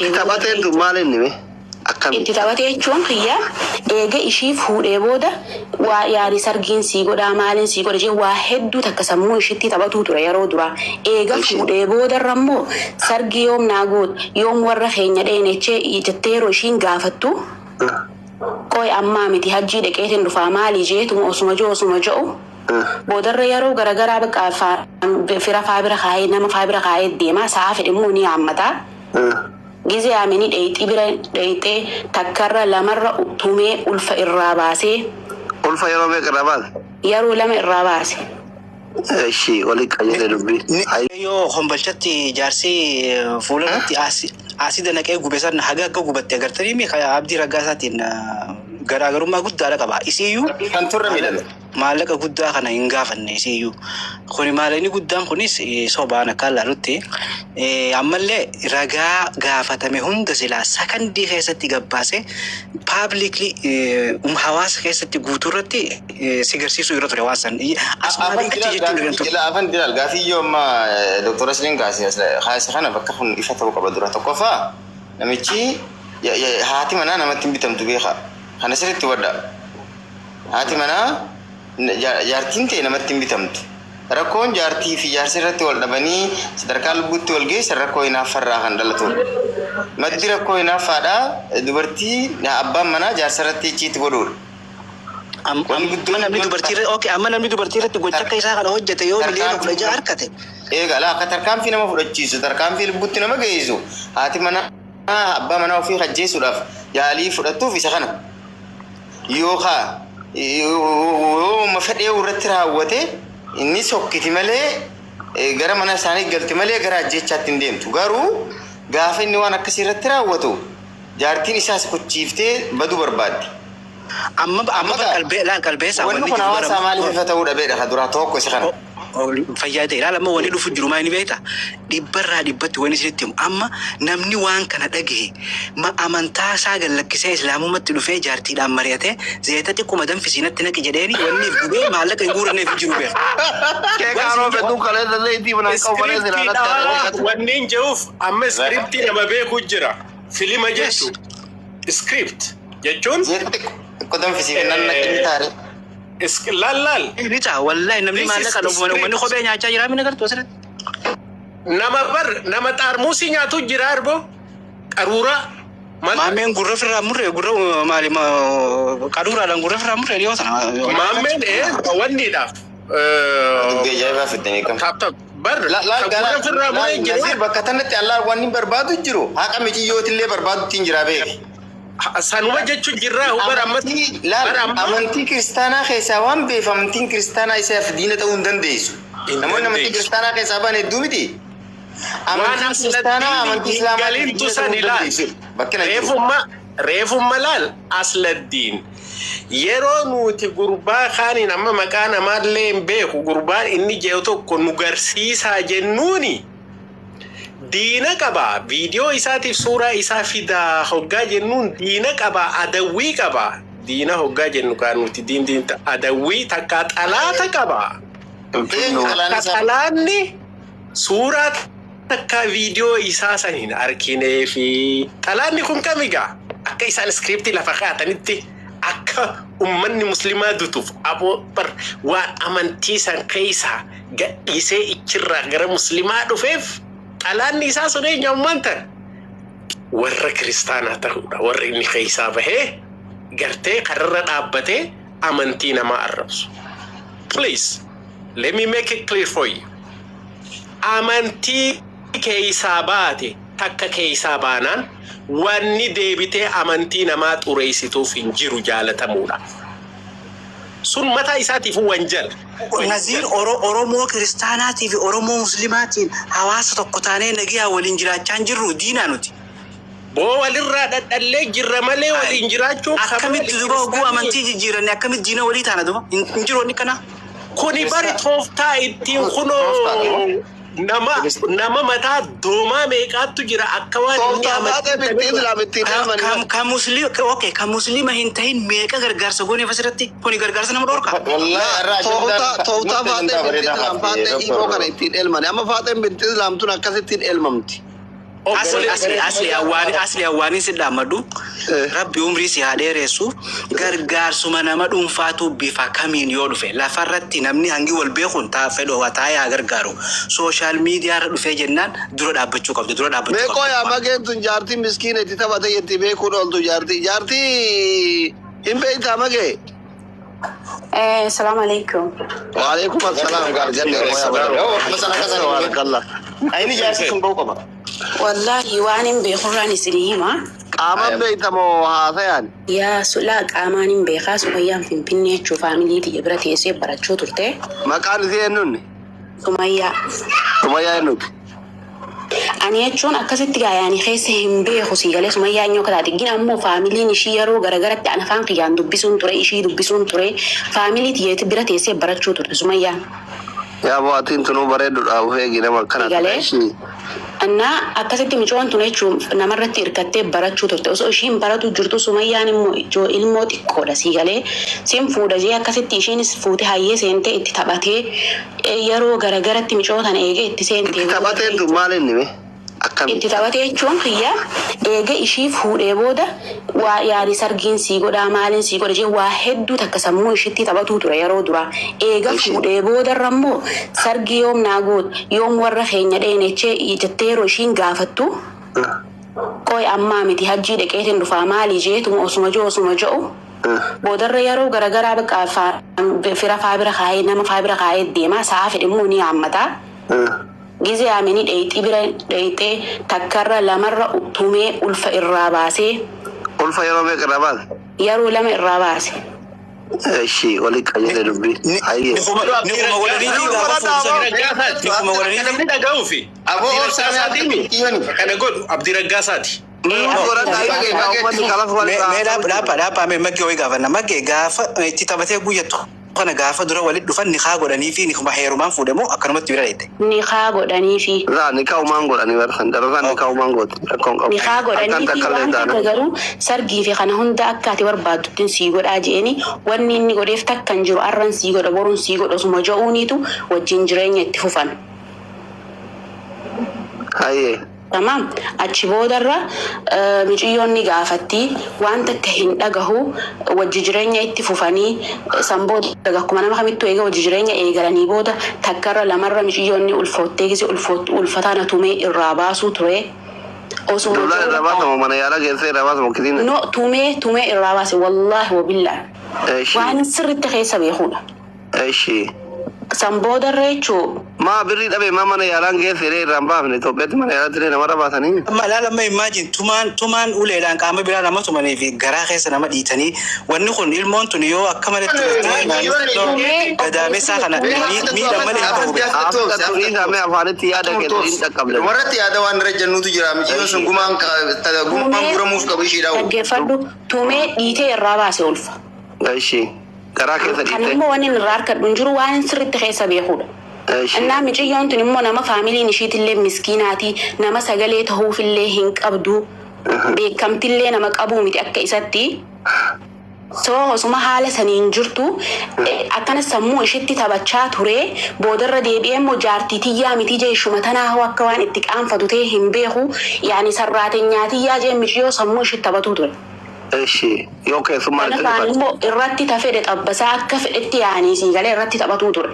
Itti booda taphateen tun beektu. Maal inni mee? Akkami? Itti taphate jechuun kiyya, eega ishii fuudhee booda waa yaani sargiin sii godhaa, maaliin sii godha jee waa hedduu takka sammuu ishitti taphatuu ture yeroo duraa. Eega fuudhee boodarra immoo "Sargii yoom naa goota? Yoom warra keenya dheenechee?" jettee yeroo ishiin gaafattu, "Qoy, ammaa miti, hajjii dhaqeetiin dhufaa," maali jeetuma osuma ji'u osuma ji'u boodarra yeroo garagaraa bakka fira faa bira kaayee, nama faa bira kaayee deemaa, sa'a fedhe immoo ni yaammataa. Gizee yaamanii dheeyxii bira dheeyxee takkarra lamarra tumee ulfa irraa baasee. Ulfa yeroo meeqa irraa baase? Yeroo lama irraa baase. Eshi, walii qajeele dubbii. Yoo Kombolchatti jaarsi fuula irratti asida naqee gube san haga akka gubatte agartanii mi Abdii Raggaasaatiin garaagarummaa guddaadha qaba. Isiiyyuu Kan turre miidhame. Maallaqa guddaa kana hin gaafanne isiiyyuu. Kuni maallaqni guddaan kunis sobaan akka ilaalutti ammallee ragaa gaafatame hunda silaa sakandii keessatti gabbaasee publicly hawaasa keessatti guutuu irratti si garsiisuu irra ture waan san. Asumaa fi achi jechuun irra ture. Afan dilaal, gaafii yoo amma Dr. Asliin kaase kana bakka kun ifa ta'uu qaba dura. Tokkoffaa, namichi haati manaa namatti hin bitamtu, beeka. Kana sirriitti hubadhaa. Haati manaa, jaartiin ta'e namatti hin bitamtu. Rakkoon jaartii fi jaarsi irratti wal dhabanii sadarkaa lubbuutti wal geessan rakkoo hinaaffarraa kan dhalatudha. Maddi rakkoo hinaaffaadhaa dubartii abbaan manaa jaarsa irratti icciitti godhuudha. Amma namni dubartii irratti, okay, amma namni dubartii irratti gocha akka isaa kana hojjete yoo miliyoona 16 harkate. Egaa laa, akka tarkaanfii nama fudhachiisu, tarkaanfii lubbuutti nama geessu, haati manaa abbaa manaa ofii ajjeesuudhaaf yaalii fudhattuuf isa kana. Yookaan yoo fedhee irratti raawwate inni sokkiti malee, gara mana isaanii galti malee gara ajjeechaatti hin deemtu. Garuu gaafa inni waan akkasii irratti raawwatu jaartiin isaas kuchiiftee baduu barbaaddi. Amma qalbee laal qalbeessaa Wanni wanni kun jiru hawaasaa bara maaliif ifa ta'uu dhabeedha ka duraa tokko isa kana. Fayyaa ta'e ilaala, amma wanni dhufu jiru maa inni beektaa? Dhibbarraa dhibbatti wanni isinitti himu, amma namni waan kana dhagahe ma amantaa isaa gallakkisee islaamumatti dhufee jaartiidhaan mari'atee "Zeeta xiqquma danfisii natti naqi" jedheeni wanni if gubee maallaqa hin guuranneef hin jiru, beeka. Keekaanoo fedhuun kaleessa zayitii manaan qabu malee silaa natti Scriptiidha wanniin jehuuf amma scriptii nama beeku jira. Filima jechuun script jechuun Zeeta xiqqoo danfisii nan naqi taare. Laal laal. Ni ta'a wallahi, namni This is maallaqa uummanni kophee nyaachaa jira mini gartuu asirratti. Nama bar nama xaarmuusii nyaatu jira, arbo qaruuraa. Maammeen gurra ofirraa murre, gurra maali, qaruuraadhaan gurra ofirraa murre dhiyoo sana. Maammeen wanniidhaaf. Dubbii ajaa'ibaa fiddanii kam. Tap tap bar Laal kan gurra ofirraa muree jira. Naziir, bakka tanatti allaa wanni barbaadu jiru haqa micciyyooti barbaadutti hin jira, beeki. Sanuma jechuun jirraa bar amma Amantii laal bar amma amantii kiristaanaa keessaa waan beef amantiin kiristaanaa isaaf diina ta'uu hin dandeessu. Hin Namoonni amantii dandeessu. kiristaanaa keessaa ba'an hedduu miti. Waan Amantiin kiristaanaa asladdiin amantii hin islaamaatiif galintu diina ta'uu san hin ilaal. dandeessu. Bakki na jiru. Reefumma laal, asladdiin yeroo nuti gurbaa kaaniin amma maqaa namaallee hin beeku, gurbaan inni jedhu tokko nu garsiisaa jennuuni, diina qaba, viidiyoo isaatiif suuraa isaa fidaa hoggaa jennuun, diina qaba, adawwii qaba. Diina hoggaa jennu kaan nuti diin adawwii takkaa xalaata qaba. Eenyu xalaan Akka isaa? Xalaanni suuraa takka viidiyoo isaa san hin arginee fi xalaanni kun kamigaa akka isaan scriptii lafa kaa'atanitti akka ummanni muslimaa dutuuf aboo bar waan amantii san keessaa gadhiisee ichirraa gara muslimaa dhufeef xalaanni isaa sun eenyu? Ammaan tan warra kiristaanaa ta'uudha, warri inni keessaa bahee gartee kararra dhaabbatee amantii namaa arrabsu. Please let me make it clear for you. Amantii keessaa baate takka keessaa baanaan wanni deebitee amantii namaa xureessituuf hin jiru jaalatamuudha. Sun mataa isaatiif wanjala. Naziir, Oromoo kiristaanaatii fi Oromoo muslimaatiin hawaasa tokko taanee nagiyaa waliin jiraachaa hin jirru, diinaa nuti. Boo, walirraa dhadhallee jirra malee waliin jiraachuun Akkamitti duba oguu amantii jijjiiranne akkamitti diina walii taana duba? Hin jiru wanni kanaa. Kuni bari tooftaa ittiin kunoo nama mataa doomaa meeqaattu jira akka waan inni Tooftaa amantii faaxee binti Islaam ittiin Ka elmanii. ka musliima, okay, ka musliima hin tahin meeqa gargaarsa gooneef asirratti? Kuni gargaarsa nama dhorka. Wallahi irraa Tooftaa tooftaa ajandaa faaxee binti bareedaa Islaam kaaftee faaxee hiikoo Doktor. kana ittiin elmani. Amma faaxeen binti Islaam tun akkasittiin elmamti. Asli asli asli awwaani asli awwaani si dhaammadhu. Rabbi umrii si haa dheeressu. Gargaarsuma nama dhuunfaatu bifa kamiin yoo dhufe lafarratti namni hangi wal beekuun taa fedhu waa taa'ee haa gargaaru. Social media irra dhufee jennaan dura dhaabbachuu qabdu, dura dhaabbachuu Meeqoo yaa qabdu. Mageen tun jaartii miskiina itti taphate jetti beekuun ooltu jaartii. Jaartii hin beektaa, Magee? Salaamu alaikum. Waalaikum assalaam. Tabarakallah. Inni jaarsi sun ba'uu qaba. Wallaahi waan hin beekurraan isinii hima. Qaaman beektamoo haasayaan? Yaa sulaa, qaamaan hin beekaa. Sumayyaan Finfinnee jechuu family tiyya bira teessee barachuu turte. Maqaan isii eenyuun? Sumayyaa. Sumayyaa eenyuti? Ani jechuun akkasitti gaayaanii keessa hin beeku, sii galee, Sumayyaa eenyu akka taate. Gin ammoo familyn ishii yeroo garagaratti an afaan kiyyaan dubbisuun ture, ishii dubbisuun ture, family tiyyeeti bira teessee barachuu turte Sumayyaan. Yaa bo'aatiin tunuu bareedduudha, of eegi nama akkana. Galee. Annaa akkasitti micoon tun jechuun namarratti hirkattee barachuu turte. Osoo ishiin baratu jirtu, Sumayyaan immoo ijoo ilmoo xiqqoodha, sii galee, sin fuudha jee akkasitti ishiinis fuute hayyee seentee itti taphatee, yeroo garagaratti micoo tana eegee itti seentee. Itti taphateen tun maal inni mee? Akkami? Itti taphatee jechuun kiyya eega ishii fuudhee booda waa yaani sargiin sii godhaa, maaliin sii godha jee waa hedduu takka sammuu ishitti taphatuu ture yeroo duraa. Eega fuudhee boodarra immoo sargii yoom naa goot, yoom warra keenya dheenechee jettee yeroo ishiin gaafattu, qoy ammaa miti, hajjii dhaqeetiin dhufaa maalii jeetuma osuma ji'u osuma ji'u boodarra yeroo garagaraa bakka fira faa bira kaayee, nama faa bira kaayee deemaa, sa'a fedhe immoo ni haammataa. Gizee yaamanii dheeyxii bira dheeyxee takkarra lamarra tumee ulfa irraa baasee. Ulfa yeroo meeqa irraa baase? Yeroo lama irraa baase. Eshi wali qajeele dubbii. Hayyee. Nikuma walaniitii gaafa fuudhan. Nikuma walaniitii. Namni dhaga'uufi. Aboo Abdii obsaa Raggaasaati. Kana godhu Abdii Raggaasaati. Mee dhaaphaa dhaaphaa, mee Maggee wayii gaafanna. Maggee, gaafa itti taphatee guyyattu kana gaafa dura walitti dhufan nikaa godhanii fi nikuma heerumaan fuudhe moo akkanumatti bira dheette? Nikaa godhanii fi. Zaa nikaa umaan godhanii barsan darasaan nikaa umaan gooti rakkoon qabu. Nikaa godhanii Akkan fi takka illee waan taane. takka garuu sargii fi kana hunda akka ati barbaaduttiin sii godhaa je'eni wanni inni godheef takka hin jiru. Arran sii godha, boruun sii godha osuma ja'uuniitu wajjin jireenya itti fufan. Hayyee. Tamaam, achi boodarra miciyyoon ni gaafatti, waan takka hin dhagahu. Wajji jireenya itti fufanii, san booda akkuma nama kamittuu eega wajji jireenya eegalanii booda takkarra lamarra miciyyoon ni ulfoottee, gise ulfoottu ulfataan tumee irraa baasuu ture. Osuma Dulaan irraa baasamu, mana yaalaa geessee irraa baasamu kisiin. No, tumee tumee irraa baase, wallaahi wabillaa. Eshi. Waan sirritti keessa beekuudha. Eshi. San boodarra jechuu Maa birrii dhabe maa mana yaalaan geessee irraa hin baafne? Itoophiyaatti mana yaalaatti illee namarra baasanii. Amma ilaala, amma imagine tumaan tumaan uleedhaan qaama biraa nama tumanii fi garaa keessa nama dhiitanii, wanni kun ilmoon tun yoo akka malee turte gadaamessaa kana miidha malee hin ta'u beeku. Afrika turii saamee afaanitti yaada kennu hin dhaqqabne. Warratti yaada waan irra jennuutu jira. Miciyyoon sun gumaan gumaan guramuuf qabu ishiidha. Dhaggeeffadhu, tumee dhiitee irraa baase ulfa. Eshi. Garaa keessa Kan dhiite. immoo wanni inni irraa harkadhu hin jiru, waan sirritti keessa beekuudha. Eshi. Innaa miciyyoon tun immoo nama familyn ishiitillee miskiinaati, nama sagalee ta'uufillee hin qabdu, beekamtillee nama qabuu miti akka isatti. So osuma haala saniin jirtu akkana sammuu ishitti taphachaa ture, boodarra deebi'ee immoo jaartii tiyyaa miti jee ishuma tanaa hoo akka waan itti qaanfatu ta'e hin beeku, yaani sarraatenyaa tiyyaa jee miciyyoo sammuu ishitti taphatuu ture. Eshi. Yoo keessummaa Kana itti kaan dhufan. immoo irratti ta fedhe xabbasaa, akka fedhetti yaanii sii galee irratti taphatuu ture.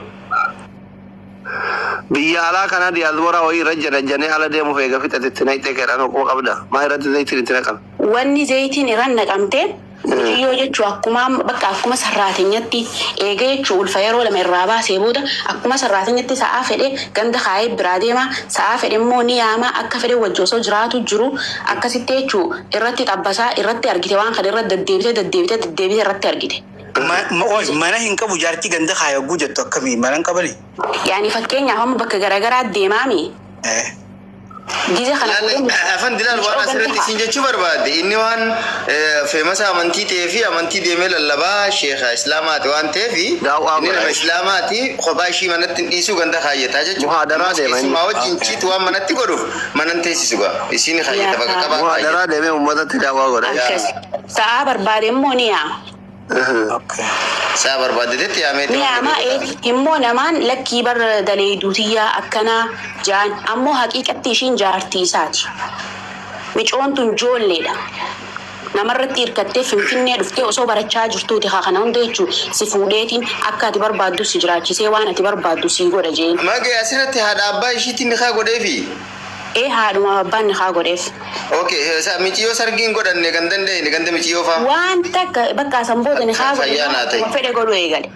Biyya alaa kana diyaasbooraa wayii irra janajjanee ala deemuuf eega fixatetti naqxee keedhaan hokkuma qabda. Maa irratti zayitiin itti naqame? Wanni zayitiin irra naqamte muciyyoo jechuu akkuma bakka akkuma sarraatenyatti eega jechuu ulfa yeroo lama irraa baasee booda akkuma sarraatenyatti sa'aa fedhe ganda kaayee biraa deema, sa'aa fedhe immoo ni yaama, akka fedhe wajji osoo jiraatu jiru akkasitti jechuu irratti xabbasaa irratti argite, waan kana irratti deddeebitee deddeebitee deddeebitee irratti argite. Mana hin qabu, jaartii ganda kaayoguu jettu akkamii mana hin qabani? Yaani fakkeenyaaf amma bakka garaagaraa deemaami. Gize kana Afan dilaal, waan asirratti isin jechuu barbaade, inni waan famous amantii ta'ee fi amantii deemee lallabaa sheekha islaamaati waan ta'eef Daawwaa inni nama godha. islaamaati, kophaa ishii manatti hin dhiisuu, ganda kaayyataa jechuudha. Muhaadaraa deema inni. Keessumaa wajjin chiitu waan manatti godhuuf manan teessisu gaa isiin kaayyata bakka qabaa Muhaadaraa kaayyata. deemee uummatatti daawwaa godha. Akkas. Sa'aa barbaade immoo ni yaama. Okay. Isaa barbaaddetetti yaameeti. Ni yaamaa immoo namaan lakkii bar daleeyduutiyyaa akkanaa jaan, ammoo haqiiqatti ishiin jaartii isaati. Micoon tun joolleedha. Namarratti hirkattee Finfinnee dhuftee osoo barachaa jirtuuti haa kana hunda jechuun si fuudheetiin akka ati barbaaddu si jiraachisee waan ati barbaaddu si godha jeen. Magee, asirratti haadha abbaa ishiitiin nikaa godheefi. Ee, haadhuma abbaan nikaa godheef. Okay, miciyyoo sargiin godhanne kan danda'e ganda miciyyoo faa. Waan takka bakka san booda nikaa godhe, Fayyaa naa ta'e. fedhe godhu eegale.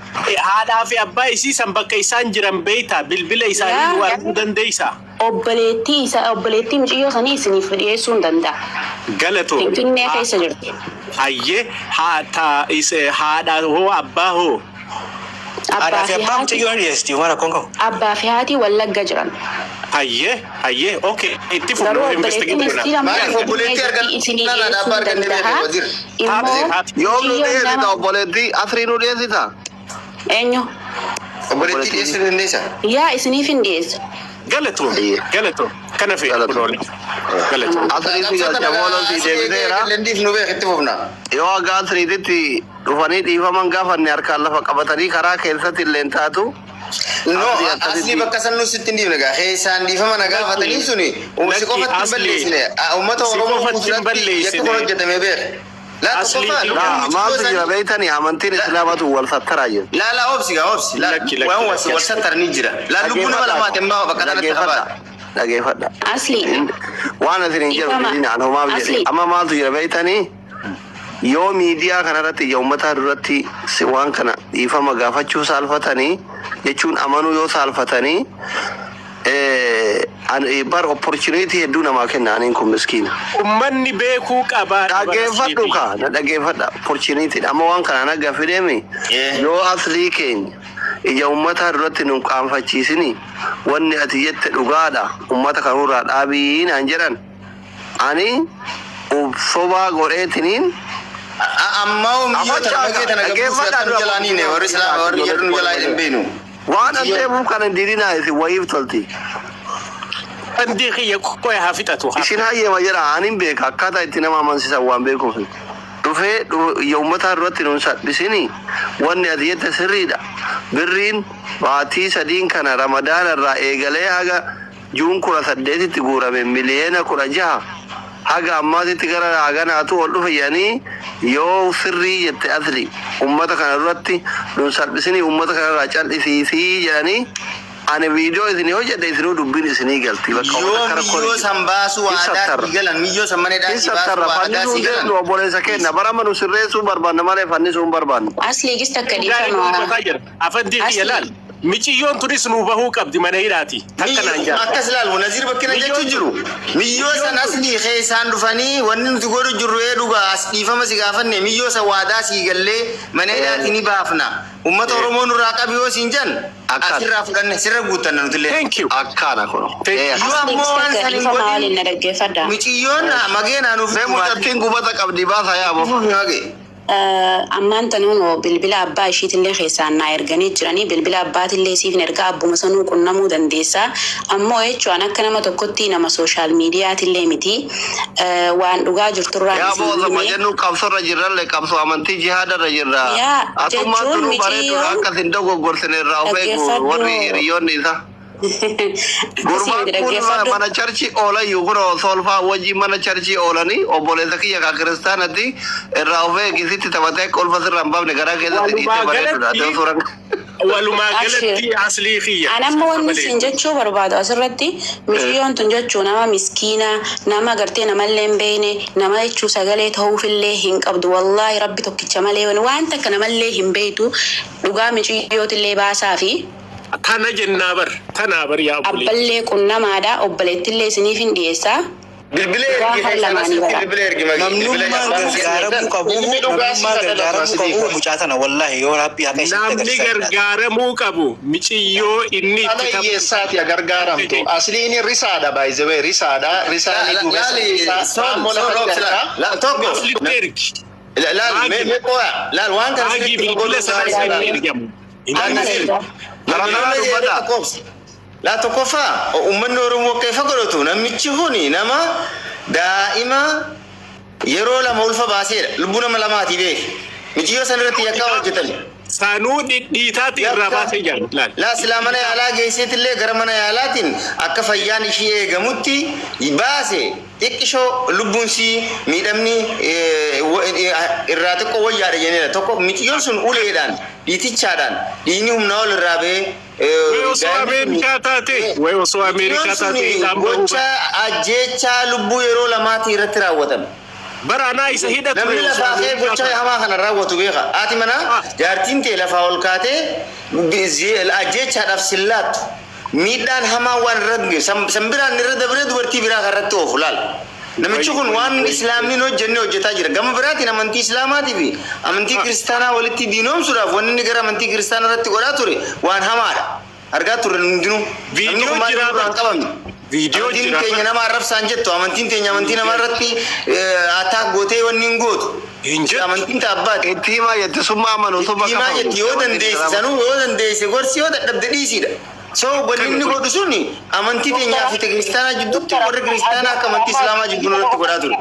Haadhaa fi abbaa isii san bakka isaan jiran beeyta? Bilbila isaanii Yaa. nu arguu dandeeysa? Obboleettii isa, obboleettii mucayyoo sanii isiniif dhiyeessuu hin danda'a. Galatoo. Finfinnee keessa jirti. Hayyee, haadha hoo, abbaa hoo? Abbaa Haadhaa fi fi abbaa haati mucayyoo dhiyeessiti, waan rakkoon qabu. Abbaa fi haati Wallagga jiran. Hayyee, okay, itti Garuu fufnu, obboleettiin investigate isii godha. amma Maaliif obboleettii Finfinnee argan jirti, isinii haadha dhiyeessuu abbaa hin arganne danda'a. beekee wazir. Immoo Yoom nu mucayyoon dhiyeessita nama obboleettii? Asrii nu dhiyeessita? Eenyu? Obboleettii dhiyeessuu dandeessa. Yaa, isiniif hin dhiyeessa. Galatoon. Hayyee. Galatoon. Kana fe'e Galatoon. kunoole. Galatoon. Asrii si galcha booloon si deebiseera. Lendiif nu beek, itti fufna. Yoo haga asriititti dhufanii dhiifaman gaafanne, harkaan lafa qabatanii karaa keessatti illee taatu. No, Asli akkasitti- asli bakka san nu sitti hin dhiifne gaa. Keessaan dhiifama na gaafatanii suni si Lakki, qofatti hin asli. balleessine. Uummata Si Oromoo qofatti hin fuulduratti yakka balleessine. kun hojjetame beek. Laa, Asli tokkoffaa laa, Laa, lubbuun maaltu mucayyoo jira sanii. beeytanii? Amantiin islaamatu wal sattaraa jiru. Laa laa, obsi gaa, obsi. Laa, Lakki, lakki, waan lakki. wal sattaranii jira. Laa, lubbuu nama lamaati ammaa bakka kanatti Dhageeffadha. qabaata. Dhageeffadha. Asli. Waan asin hin jedhu Dhiifama. didina an homaaf jedhe. Asli. Amma maaltu jira beeytanii? Yoo miidiyaa kanarratti ija uummataa duratti si waan kana dhiifama gaafachuu saalfatanii jechuun amanuu yoo saalfatanii, bar opportunity hedduu namaa kenna, aniin kun miskiina. Ummanni beekuu qabaa. Dhageeffadhu ka, na dhageeffadha, opportunity amma waan kana naga fideemi. Yoo aslii keenya ija uummataa duratti nu qaanfachiisini, wanni ati jette dhugaadha, uummata kanurraa dhaabii naan jedhan, ani sobaa godheetiniin. Ammaa miyyoo tana magee tana gabbuu fudhatan nu jalaa niine, warri islaama warri jedhu nu jalaa hin beenu. Waan an deemuuf kana hin didinaa, isin wayiif tolti. Bandii kiyya qoya haa fixatu. Isin hayyama jedha, anin beeka akkaataa itti nama amansiisan waan beekuuf. Dhufee ija uummataa duratti nun salphisini, wanni ati jette sirriidha. Birriin baatii 3n kana Ramadaana irraa eegalee haga Juun 18tti guurame miliyoona 16 haga ammaatitti gara haganaatu ol dhufe jedhanii, yoo sirrii jette asli, ummata kana duratti nun salphisini, ummata kanarraa cal'isiisii jedhanii, ani viidiyoo isinii hojjedhe, isinuu dubbiin isinii galti bakka Yoo uummata kana miyyoo san baasuu Hin waadaa sattarra. sii galan, miyyoo san mana Hin hidhaa sii baasuu sattarra. waadaa Fannisuu sii galan. deemnu, obboleessa keenya barama nu sirreessuu barbaanna malee fannisuu hin barbaannu. Asli gis takka Gaarii dhiifama. dubbataa jira. Afandii kiyya, Asli. laal. Miciyyoon tunis nuu bahuu qabdi mana hidhaati. Takka naan jaarta. Akkas laal, Naziir bakkina jechuun jiru. Miyyoo san asli keessaan dhufanii wanni nuti godhu jirru ee dhugaa as dhiifama si gaafanne, miyyoo san waadaa sii gallee mana hidhaati ni baafna. Uummata Oromoo nurraa qabi yoo siin jan Akkaan. asirraa fudhanne sirra guuttanna nutillee. Thank you. Akkana kun. Thank you. Yoo Asli ammoo gis waan takka san hin dhiifama godhin waliin na dhaggeeffadha. miciyyoon mageenaa nuuf Mee mucattiin gubata qabdi, baasa yaabo. Mage. Ammaan tanuun bilbila abbaa ishiitillee keessaan naa erganii jiranii, bilbila abbaatillee siif hin ergaa, abbuma sanuu qunnamuu dandeessaa. Ammoo jechuun akka nama tokkotti nama social mediaatillee miti, waan dhugaa jirturraa Yaa isin booza hime. Majennu qabsorra jirrallee, qabsoo amantii jihaadarra jirra. Yaa, Atummaan jechuun tunuu bareeduudha, miciyyoon akkas hin dogoggorsin, irraa of eegu dhaggeeffadhu. Warri hiriyoonni isaa. Akkasii Gurbaan miti, kun dhaggeeffadhu. mana charchii oolayyuu kun solfaa wajjin mana charchii oolanii, obboleessa kiyya kan kiristaanatti irraa of eegi, sitti taphatee akka ulfa sirraa hin baafne garaa keessatti Walumaa dhiitee bareeduudha. galatti Ati suuraan walumaa Ashir. galatti aslii kiyya. An amma wanni siin jechuu barbaadu asirratti, miciyyoon tun jechuu nama miskiina, nama gartee namallee hin beekne, nama jechuu sagalee ta'uufillee hin qabdu. Wallaahi, rabbi tokkicha malee waan takka namallee hin beektu. Dhugaa miciyyootillee baasaa fi Tana jennaa bar. Tanaa bar, yaa obboleetti. Abballee qunnamaadha, obboleettillee isiniif hin dhiyeessaa. Bilbila Dhugaa ergi har keessaan lamaanii asitti bara. bilbila ergi mage. Bilbila Namnummaan gargaaramuu qabu, Ilmi dhugaa namnummaan si gargaaramuu kadhata. qabu mucaa tana, wallaahi yoo rabbi haqa isitti Namni agarsiisaa jiraate. gargaaramuu qabu miciyyoo inni Dhala itti taphu. hiyyeessaati gargaaramtu. Asliin risaadha, by the way, risaadha. Risaani duumessa Laali isaa sol raammoo sol lafa obsi jalaa. laal tokko. Aslitti ergi. Laal mee mee qoya laal waan kana Maagii sirriitti bilbila godhuu sana gaarii isin laal. ergamu. Laal Naziir. Karaa dubbata. Laa, tokkoffaa uummanni Oromoo akka ifa godhatu, namichi kuni nama daa'ima yeroo lama ulfa baaseedha. Lubbuu nama lamaati beeki. Miciyyoo san irratti yakkaa hojjetame. Sanuu dhidhiitaati irraa baasee jaan laal. Laa silaa mana yaalaa geesseetillee gara mana yaalaatiin akka fayyaan ishii eegamutti baase xiqqishoo lubbuun sii miidhamni irraa xiqqoo wayyaadha jenneera. Tokko miciyyoon sun uleedhaan dhiitichaadhaan dhiigni humnaa ol irraa ba'ee Way osoo Ameerikaa taate, way osoo Ameerikaa taate hidhaan bahuu gocha ajjeechaa lubbuu yeroo lamaatii irratti raawwatame. Bara anaa isa hidha ture Namni osoo lafaa ka'ee Ameerikaa gocha taate. hamaa kana raawwatu beeka. Haati manaa jaartiin tee lafaa ol kaatee ajjeechaadhaaf sin laattu. Miidhaan hamaa waan irra gahe san biraan irra dabree dubartii biraa kan irratti oofu laal. Namichi kun waan islaamni hin hojjenne hojjetaa jira. Gama biraatiin amantii islaamaatii fi amantii kiristaanaa walitti diinoomsuudhaaf wanni inni gara amantii kiristaanaa irratti godhaa ture waan hamaadha. Argaa turre nu hundinuu. Namni Viidiyoo kun maaliif jiraa nurraa hin bar. qabamne? Viidiyoo Amantiin jira teenya bar. nama arrabsaan jettu amantiin teenya amantii nama irratti attack gootee wanni hin gootu. Hin jettu. Amantiin ta abbaati. Itti himaa jette summa amanu summa Itti himaa kafaru. jetti yoo dandeesse sanuu yoo dandeesse gorsi yoo dadhabde dhiisiidha. So wanni inni godhu suni amantii teenyaa fi ta kiristaanaa jidduutti warri kiristaanaa akka amantii islaamaa jibbuu irratti godhaa ture.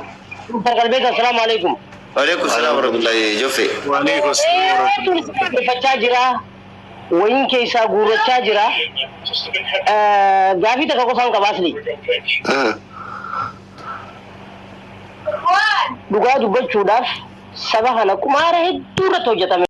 Dr. Qalbeessa, assalaamu alaikum. Waalaikum salaam warahmatullahi Joffe. Waalaikum salaam warahmatullahi. Dhaggeeffachaa jira. Wayiin keessaa guurrachaa jira. Gaafii takka qofaan qaba asli. Dhugaa dubbachuudhaaf saba kana qumaara hedduu irratti hojjetame.